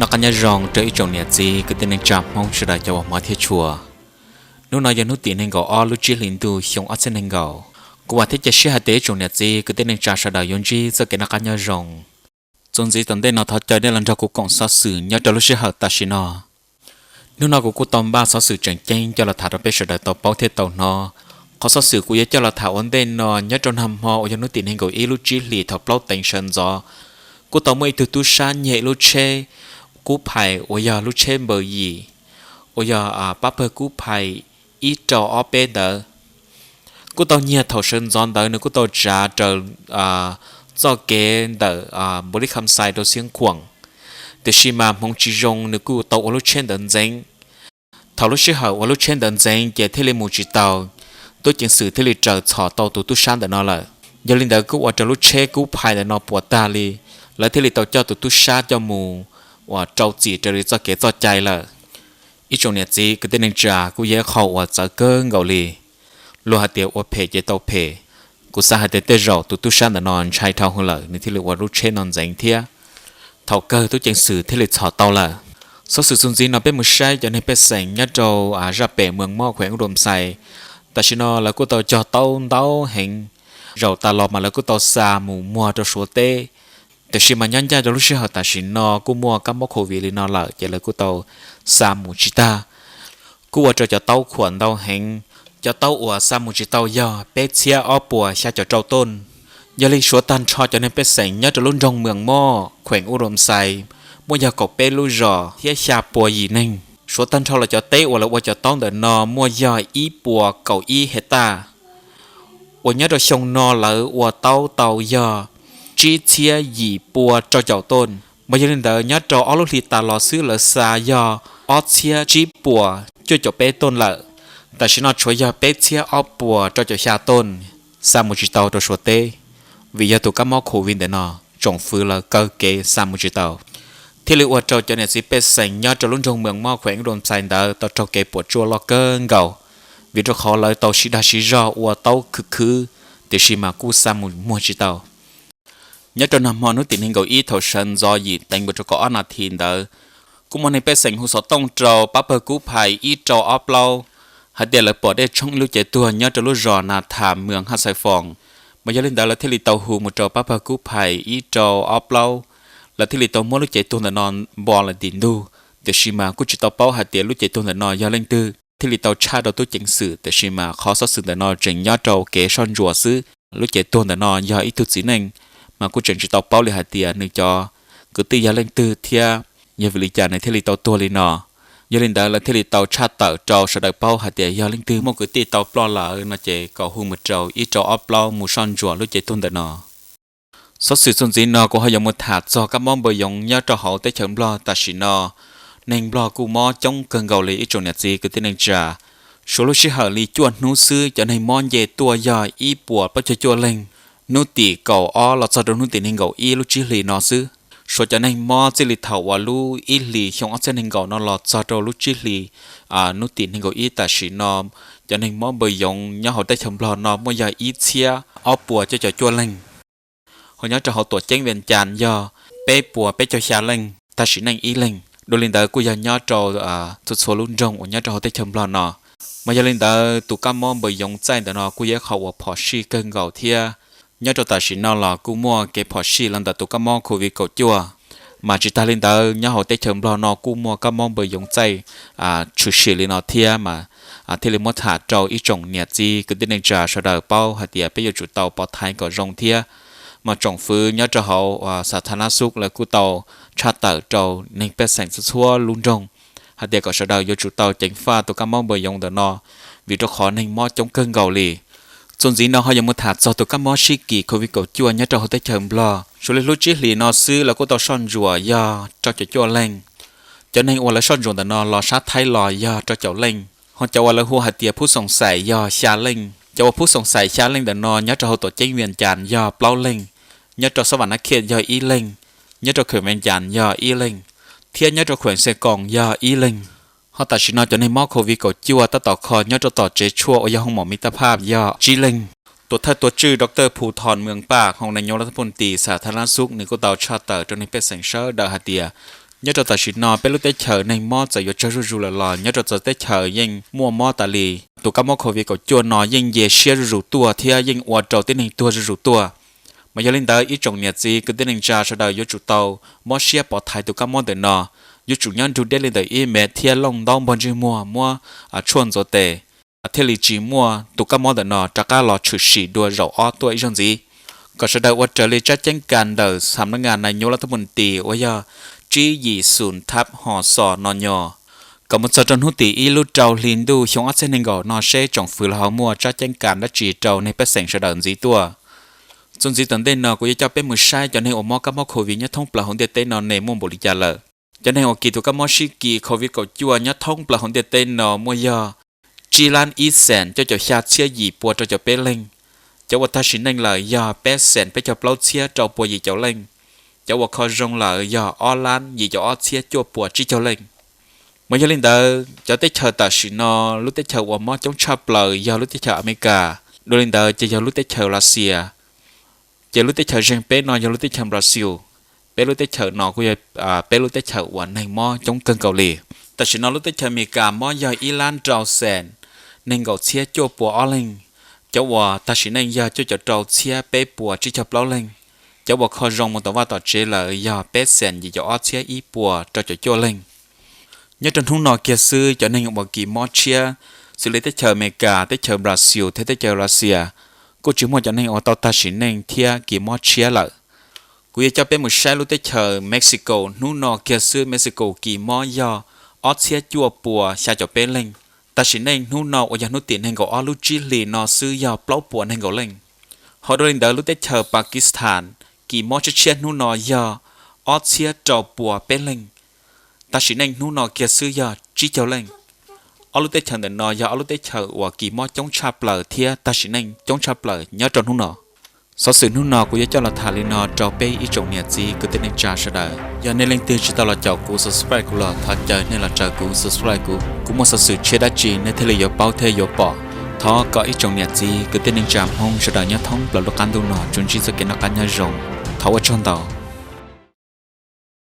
Noj qab nyob zoo rau ib tsoom niam txiv kwv tij neej tsa Hmoob sawv daws cov uas hmov thiab tshua. Hnub no yog hnub tim nees nkaum ob lub tsib hlis ntuj xyoo ob txhiab nees nkaum. Kuv vam thiab cia siab hais tias ib tsoom niam txiv kwv tij neej tsa sawv daws yuav ntsib txoj kev noj qab nyob zoo. Txuas ntxiv tom ntej no thov caw nej los nrog kuv koom xov xwm nyob rau lub sij hawm tam sim no. Hnub no kuv kuj tau npaj xov xwm tseem ceeb coj los tham rau peb sawv daws tau paub thiab tau hnov. Qhov xov xwm kuv yuav coj los tham ua ntej no nyob rau nag hmo uas yog hnub tim nees nkaum ib lub tsib hlis thaum plaub teev sawv ntxov, kuj tau muaj ib tug tub sab nyiag ib lub tsheb kub phais uas yog lub tsheb npaws yim uas yog pab pawg kub phais ib rau ob peb ntawd. Kuj tau nyiag thaum sawv ntxov ntawd nws kuj tau tsav raws txoj kev ntawm Npaus Lis Kham Xais rau Xiab Khuam, tiam sis mas hmoov tsis zoo nws kuj tau ua lub tsheb ntawd ntxeev. Thaum lub sij hawm uas lub tsheb ntawd ntxeev ces thiaj li mus tsis taus, tub ceev xwm thiaj li raws txhom tau tus tub sab ntawm no lawm. Yog li ntawd kuj ua rau lub tsheb kub phais ntawm no puas tag li, lawv thiaj li tau coj tus tub sab coj mus uas rau txim raws li txoj kev txoj cai lawm. Ib tsoom niam txiv kwv tij neej tsa, kuj yog ib qho uas txawv kawg nkaus li. Luag hais tias ua phem ces tau phem. Kuv xav hais tias tej zaum tus tub sab ntawm no ntshai dhau hwv lawm nws thiaj li ua lub tsheb no ntxeev thiab. Thaum kawg tub ceev xwm thiaj li txhom tau lawm. Xov xwm txuas ntxiv no peb mus saib cov neeg pej xeem nyob rau zaj pem Mws Moj khueem Ub Dum Xais, tam sim no lawv kuj tau cog taub ntau heev. Zaum tas los mas lawv kuj tau xa mus muag rau Suav teb. Tiam sis mas nyob ncaj rau lub sij hawm tam sim no kuj muaj kab mob covid li no lawm ces lawv kuj tau xa mus tsis tag. Kuj ua rau cov taub khuam ntau heev. Cov taub uas xa mus tsis tau yog peb txhiab ob puas xya caum rau toj. Yog li suav tag nrho cov neeg pej xeem nyob rau lub nroog Mws Moj khueem Ub Dum Xais muaj yog kaum peb lub zos thiab xya puas yim neeg. Suav tag nrho los cov teb uas lawv ua cov taub ntawm no muaj yog ib puas kaum ib hej taj, uas nyob rau xyoo no lawv ua taub tau yog tsib txhiab yim pua rau caum toj. Mas yog li ntawd nyob rau ob lub hlis tas los xwb lawv xa yog ob txhiab tsib puas cuaj caum peb toj lawm. Tam sim no tshuav yog peb txhiab ob puas rau caum xya toj xa mus tsis tau rau Suav teb, vim yog tus kab mob covid ntawm no tsoom fwv lawv kaw kev xa mus tsis tau, thiaj li ua rau cov niam txiv pej xeem nyob rau lub nroog Mws Moj khueem Ub Dum Xais ntawd tau raug kev puas tsuaj loj kawg nkaus, vim rau qhov lawv tau sib dag sib zog ua taub khwv khwv, tiam sis mas kuj xa mus muag tsis tau. Nyob rau nag hmo hnub tim nees nkaum ib thaum sawv ntxov yim teev mus rau kaum ob nas this ntawd, kuj muaj neeg pej xeem hu xov tooj rau pab pawg kub phais ib rau ob plaub hais tias lawv pom dej tshoob ib lub cev tuag nyob rau lub zos Nas Tham Mws Haj Xais Foos. Mas yog li ntawd lawv thiaj li tau hu mus rau pab pawg kub phais ib rau ob plaub, lawv thiaj li tau muab lub cev tuag ntawm no npo lawm tim ntug. Tiam sis mas kuj tsis tau paub hais tias lub cev tuag ntawm no yog leej twg, thiaj li tau tshaj rau tub ceev xwm, tiam sis mas qhov xov xwm ntawm no tseem nyob rau kev soj ntsuam xwb. Lub cev tuag ntawm no yog ib tug txiv neej, mas kuj tseem tsis tau paub li hais tias nws cov kwv tij yog leej twg thiab yog vim li cas nws thiaj li tau tuag li no. Yog li ntawd lawv thiaj li tau tshaj tawm rau sawv daws paub hais tias yog leej twg muaj kwv tij tau ploj lawm no ces kom hu mus rau ib rau ob plaub mus soj ntsuam lub cev tuag ntawm no. Xov xwm txuas ntxiv no kuv ho yuav mus tham txog kab mob npawg yoov nyob rau hauv teb chaws Nplog tam sim no. Neeg Nplog kuj mob coob kawg nkaus li ib tsoom niam txiv kwv tij neej tsa. Suav lub sij hawm li cuaj hnub xwb cov neeg mob nce tuaj yog ib puas plaub caug cuaj leeg, hnub tim kaum ob los txog rau hnub tim nees nkaum ib lub tsib hlis no xwb. Suav cov neeg mob txij li thaum uas lub ib hlis xyoo ob txhiab nees nkaum no los txog rau lub tsib hlis hnub tim nees nkaum ib tam sim no, cov neeg mob npawg yoov nyob hauv teb chaws Nplog no muaj yog ib txhiab ob puas cuaj caum cuaj leeg. Ho nyob rau hauv tuam ceeb Vias Cas yog peb puas peb caug xya leej, tag sim neej ib leeg. Dua li ntawd kuj yog nyob rau txhua txhua lub nroog uas nyob rau hauv teb chaws Nplog no. Mas yog li ntawd tus kab mob npawg yoov txaij ntawm no kuj yog ib qho uas phom sij kawg nkaus thiab. Nyob rau tam sim no los kuj muaj kev phom sij los ntawm tus kab mob covid kaum cuaj. Mas tsis tag li ntawd nyob hauv teb chaws Nplog no kuj muaj kab mob npawg yoov txaij tshwm sim li no thiab mas thiaj li muab tham rau ib tsoom niam txiv kwv tij neej tsa sawv daws paub hais tias peb yuav tsum tau pov thaiv kom zoo thiab. Mas tsoom fwv nyob rau hauv xa tha nab xub lawv kuj tau tshaj tawm rau neeg pej xeem txhua txhua lub nroog hais tias kom sawv daws yuav tsum tau ceev faj tus kab mob npawg yoov ntawm no, vim rau qhov neeg mob coob kawg nkaus li. Txuas ntxiv no ho yuav mus tham txog tus kab mob sib kis covid kaum cuaj nyob rau hauv teb chaws Nplog. Suav li lub tsib hlis no xwb lawv kuj tau soj ntsuam yog rau caum cuaj leeg. Cov neeg uas lawv soj ntsuam ntawm no los sab Thaib los yog rau caum leej. Ho cov uas lawv hu hais tias phub xoom xais yog xya leej. Cov uas phub xoom xais xya leej ntawm no nyob rau hauv tuam ceeb Vias Cas yog plaub leeg, nyob rau Xab Vam Nab Khiaj yog ib leeg, nyob rau khueem Vias Cas yog ib leeg, thiab nyob rau khueem Xe Koos yog ib leeg. Ho tam sim no cov neeg mob covid kaum cuaj tab tom kho nyob rau tom tsev tshuaj uas yog hoo mom mi tab phaj yog tsib leeg. Tuam thawj tuav tswj Doctor Phu Thos Mws Paj, hoo neeg nyob lab thab phooj tis xa tha nab xub nws kuj tau tshaj tawm rau neeg pej xeem sawv daws hais tias Nyob rau tam sim no peb lub teb chaws neeg mob txawm yuav tsawg zuj zus lawm los nyob rau txawv teb chaws yeej muaj mob tas li. Tus kab mob covid kaum cuaj no yeej nce siab zuj zus tuaj thiab yeej ua rau tib neeg tuag zuj zus tuaj. Mas yog li ntawd ib tsoom niam txiv kwv tij neej tsa sawv daws yuav tsum tau mob siab pov thaiv tus kab mob ntawm no, yuav tsum nyob nrug deb li ntawm ib mev thiab looj ntaub npog ntsej muag, muab tshuaj ntxuav tes, thiaj li tsis muaj tus kab mob ntawm no rov qab los tshwm sim dua zaum ob tuaj ib zaug ntxiv. Kom sawv daws ua raws li tsab ceeb kas ntawm xam nab ngas nais nyuv lav thab mus tis uas yog tsib yim xum thab hos xos no nyo, kom mus txog rau hnub tim ib lub rau hli ntuj xyoo ob txhiab nees nkaum no seb tsoom fwv los ho muaj tsab ceeb kas dab tsi rau neeg pej xeem sawv daws ntxiv tuaj. Txuas ntxiv tom ntej no kuv yuav coj peb mus saib cov neeg uas mob kab mob covid nyob thoob plaws hauv ntiaj teb no ne muaj npaum li cas lawm. Cov neeg uas kis tus kab mob sib kis covid kaum cuaj nyob thoob plaws hauv ntiaj teb no muaj yog tsib lab ib xees cuaj caum xya txhiab yim pua rau caum peb leeg. Cov uas tag sim neej lawm yog peb xees peb caug plaub txhiab rau pua yim caum leej. Cov uas kho zoo lawm yog ob lab yim caum ob txhiab cuaj pua tsib caug leej. Mas yog li ntawd cov teb chaws tam sim no lub teb chaws uas mob coob tshaj plaws yog lub teb chaws Amelikas, dua li ntawd ces yog lub teb chaws Lav Xias, ces lub teb chaws zeeg peb no yog lub teb chaws Brazil. Peb lub teb chaws no kuj yog peb lub teb chaws uas neeg mob coob kawg nkaus li. Tam sim no lub teb chaws Amelikas mob yog ib lab rau xees nees nkaum txhiab cuaj pua ob leeg. Cov uas tag sim neej yog cuaj caum rau txhiab peb pua tsib caug plaub leeg. Cov uas kho zoo mus tom vaj tom tsev lawm yog peb xees yim caum ob txhiab ib pua rau caum cuaj leeg. Nyob rau hnub no kiag xwb cov neeg uas kis mob tshiab xws li teb chaws Amelikas, teb chaws Brazil thiab teb chaws Lav Xias kuj tsis muaj cov neeg uas tau tag sim neej thiab kis mob tshiab lawm. Kuv yuav coj peb mus saib lub teb chaws Mexico. Hnub no kiag xwb Mexico kis mob yog ob txhiab cuaj pua xya caum peb leeg. Tag sim neej hnub no uas yog hnub tim nees nkaum ob lub tsib hlis no xwb yog plaub pua nees nkaum leej. Ho dua li ntawd lub teb chaws Pakistan kis mob tshiab tshiab hnub no yog ob txhiab rau pua peb leeg. Tag sim neej hnub no kiag xwb yog tsib caug leej. Ob lub teb chaws ntawm no yog ob lub teb chaws uas kis mob coob tshaj plaws thiab tag sim neej coob tshaj plaws nyob rau hnub no. Xov xwm hnub no kuv yuav coj los tham li no rau peb ib tsoom niam txiv kwv tij neej tsa sawv daws. Yog nej leej twg tsis tau los caum kuv subscribe kuv los thov caw nej los caw kuv subscribe kuv. Kuv muaj xov xwm tshiab dab tsi nej thiaj li yuav paub thiab yuav pom. Thov kom ib tsoom niam txiv kwv tij neej tsa Hmoob sawv daws nyob thoob plaws lub qab ntuj no tsuas ntsib txoj kev noj qab nyob zoo. Thov ua tsaug ntau.